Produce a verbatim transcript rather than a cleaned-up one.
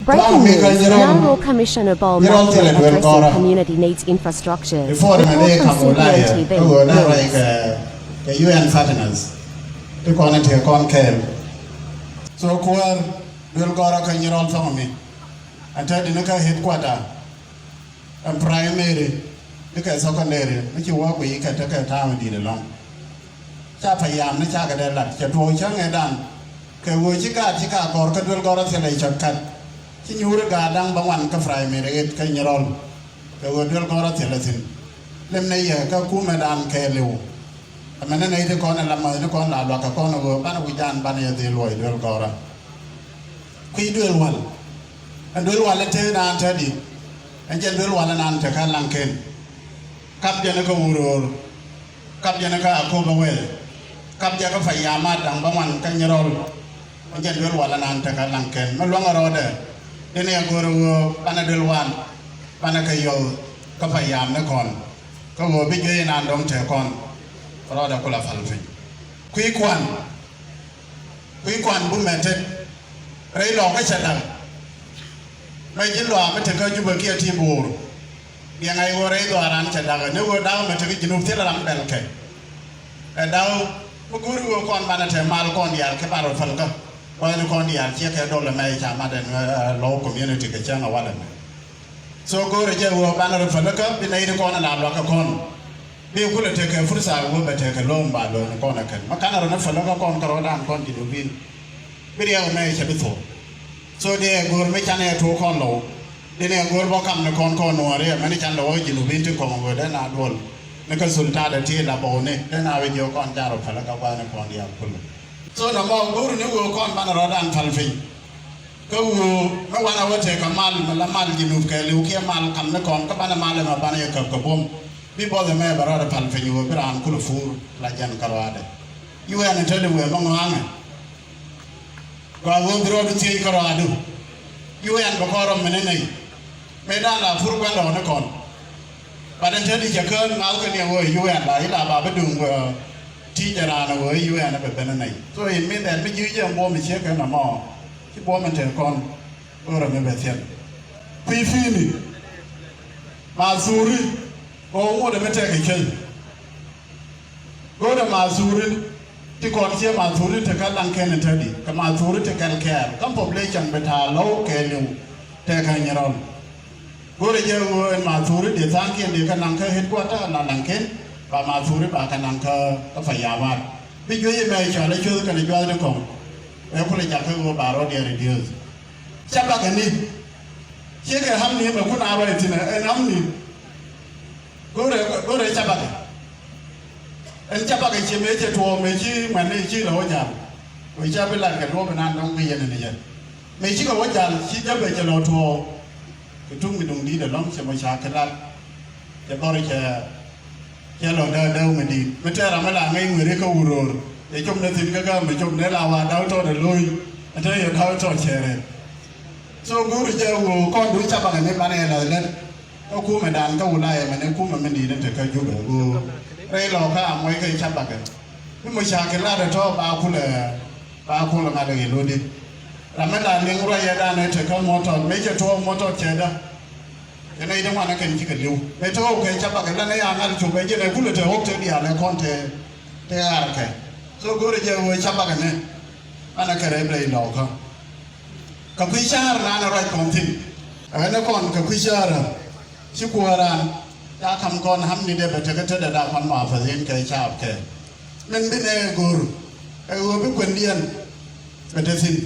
Breaking news, Nauru Commissioner Bol Melton addressing community needs infrastructure. Report from C B N T V. Kɛ U N partners ti kɔn ti kɔn kɛɛl. So kuäär duel gɔrä kä Nyirol family. Ɛn te di ni kä headquarter, ɛn primary, ni kɛ secondary, mi ci wä guiy kɛ tekɛ ta̱a̱ mi di̱i̱t ɛlɔ̱ŋ. Ca payam ni cakɛ dee lat, cɛ tuɔɔk cäŋ ëëdan. Kɛ ɣöö ci gaat ci ka gɔr kä duel gɔrä thilɛ cɔt kat. Ci nyuuri gaat da̱ŋ bä ŋuan kä primary ɣet kä Nyirol. Kɛ ɣöö duel gɔrä thilɛ thi̱n. Lim ni yɛ kä kumɛdan kɛɛliw. Ɛmɛnɛ nɛy ti kɔn ɛ la mäth ni kɔn la luakä kɔn ɛ ɣöö banɛ wi̱c dan banɛ yɛ dhil luɔc duel gɔrä. Kui̱ duel wal. Ɛn duel wal ɛ te naan te di. Ɛn jɛn duel wal ɛ naan te kä Laŋken. Kap jɛn kä Wuror. Kap jɛn kä Akop ɛ wɛl. Kap jɛ kä payamat da̱ŋ bä ŋuan kä Nyirol. Ɛn jɛn duel wal ɛ naan te kä Laŋken. Mi luäŋ ɛ rɔɔdɛ. Dini ɛ go̱r ɛ ɣöö banɛ duel wan. Banɛ kɛ yɔl kä payam ni kɔn. Kä ɣöö bi juey ɛ naan dɔ̱ŋ te kɔn. Rɔɔdɛ kulɛ pal piny. Kui̱ kuan. Kui̱ kuan bumɛ tet. Rɛy lɔɔkä cɛ da̱k. Mɛ ji̱ lɔaac mi te kä Jubɛ kiɛ ti Bo̱o̱r. Biɛŋ a i̱ ɣöö rɛy dhɔaaran cɛ da̱k. Ni ɣöö da̱k mɛ te kä Junub thilɛ ram bɛl kɛ. Ɛ da̱k mi go̱o̱ri ɣöö kɔn banɛ te mal kɔn diaal kɛ bar rɔ päl kä. Kɔn ni kɔn diaal ciɛ kɛ dɔl ɛmɛ ca mat ɛn, ɛ, Lɔw community kɛ cäŋ ɛ wal ɛmɛ. So go̱o̱rɛ jɛ ɣöö banɛ rɔ päl kä bi nɛy ti kɔn ala luakä kɔn. Bi kulɛ tekɛ fursa ɣöö bɛ tekɛ lo̱o̱m ba lo̱o̱m kɔn ɛ kɛn. Ma kanɛ rɔ ni päl kä kɔn kä rɔɔdan kɔn Junubin. Bi riɛk mɛ cɛ bi thok. So dee ɛ go̱o̱r mi canɛ ɛ tuɔɔk kɔn Lɔw. Dee ni ɛ go̱o̱r bä kam ni kɔn kɔn nuɔɔri ɛ mɛn can Lɔw ɛ Junubin ti kɔn ɣöö dee na duɔl. Ni kä sultan dee ti la bɔw ni dee na wä jiök kɔn ca rɔ päl kä gua̱a̱th ni kɔn diaal kulɛ. So nɔmɔ go̱o̱r ni ɣöö kɔn banɛ rɔɔdan päl piny. Kä ɣöö mi wanɛ wä tekɛ mal mi la mal Junub kɛɛliw kiɛ mal kam ni kɔn kä banɛ mal ɛmɛ banɛ yɛ käp kɛ buɔ̱m. Bi buɔth ɛmɛ bɛ rɔɔdɛ pal piny ɣöö bi raan kulɛ puur la jɛn kä rɔaadɛ. U N te di wëë mi ŋɔaŋɛ. Gɔaa ɣöö bi rɔɔdu thiec kä rɔaadu. U N bɛ kɔn rɔm mi ni nɛy. Mëë dan la pur gua̱ndɔɔŋnikɔn. Bat ɛn te di cɛ kään ŋa̱thkɛ ni ɛ ɣöö U N la i̱ la ba bi duŋ ɣöö ti̱i̱ jɛ raan ɛ ɣöö U N ɛ bɛ ben ɛ nɛy. So in min that mi ji̱ jɛ buɔ̱m i̱ ciek kɛ nɔmɔ ci buɔ̱m in te kɔn. Go̱rɛ mi bɛ thiɛl kui̱ pi̱i̱ni. Mathuri kɛ ɣöö ŋot ɛ mi tɛk kɛ cäth. Go̱o̱rɛ mathuri ti kɔn ciɛ mathuri ti kä Laŋken in te di kɛ mathuri ti kɛl kɛɛl kä population bi ta̱a̱ Lɔw kɛɛliw tɛkɛ Nyirol. Go̱o̱rɛ jɛ ɣöö ɛn mathuri di tha̱a̱ŋkiɛn di kä naŋ kä headquarter la Laŋken ba mathuri ba kɛ naŋ kä kä payamat. Bi juey ɛmɛ cɔal ɛ cueth kɛnɛ juath di kɔŋ. Ɛ kulɛ jakä ɣöö ba rɔɔdiɛn reduce. Ca bakɛ ni ciekɛ hamni ɛmɛ kun a rɔy thi̱n ɛn hamni. Go̱rɛ go̱rɛ ca bakɛ. Ɛn ca bakɛ ciɛ mëë cɛ tuɔɔk mëë ci ŋuɛ̈tni i̱ ci lɔ wä jal. Wee ca bi lat kɛ luɔp inan dɔ̱ŋ bi yɛn in yɛn. Mëë cikɛ wä jal ci jäpɛ cɛ lɔ tuɔɔk. Kɛ tuk mi duŋ di̱i̱t ɛlɔ̱ŋ cɛ mɔ ca kɛ lat. Cɛ dhɔr cɛ cɛ lɔ däk däk mi di̱i̱t mi tɛɛr amɛ la ŋäc ŋueri kä Wuror. Cɛ cop ni thi̱n kä gam mi cop ni la wa daw tɔt ɛ lo̱c. Ɛ te yɛ daw tɔt cɛ rɛt. So go̱o̱ri jɛ ɣöö kɔn duŋ ca bakɛ ni banɛ yɛ lath lät. Kä kumɛ dan kä wulaya mɛn ɛ kumɛ mi di̱i̱t in te kä Jubɛ ɣöö rɛy lɔ kä a muɔc kä ca bakɛ. Bi mucakilat ɛ tɔ̱ ba kulɛ ba kulɛ ŋa̱t ɛ ɣil wä di. Ram mi la liŋ ruacɛ dan ɛ te kä muɔ̱t tɔt mëë cɛ tuɔɔk muɔ̱t tɔt cɛ dä. Kɛ nɛy ti ŋuan ɛ kɛn cikɛ li̱w mëë te ɣɔw kɛ ca bakɛ lan ɛ ya ŋa̱t cop ɛ jiɛn ɛ kulɛ te ɣɔk te diaal ɛ kɔn te te ɣaar kɛ. So go̱o̱rɛ jɛ ɣöö ca bakɛ ni. An ɛ kɛ rɛy bɛ ilɔɔkä. Kɛ kui̱ ca̱a̱r naan ɛ ruac kɔn thi̱n. Ɛ ɣän ɛ kɔn kɛ kui̱ ca̱a̱r ɛ ci kuäär raan ca ka̱m kɔn hamni dee bɛ tekɛ tetdɛ da̱a̱ kɔn muafathin kɛ caap kɛ. Min bi nɛ go̱o̱r ɛ ɣöö bi kuɛndiɛn bɛ te thi̱n.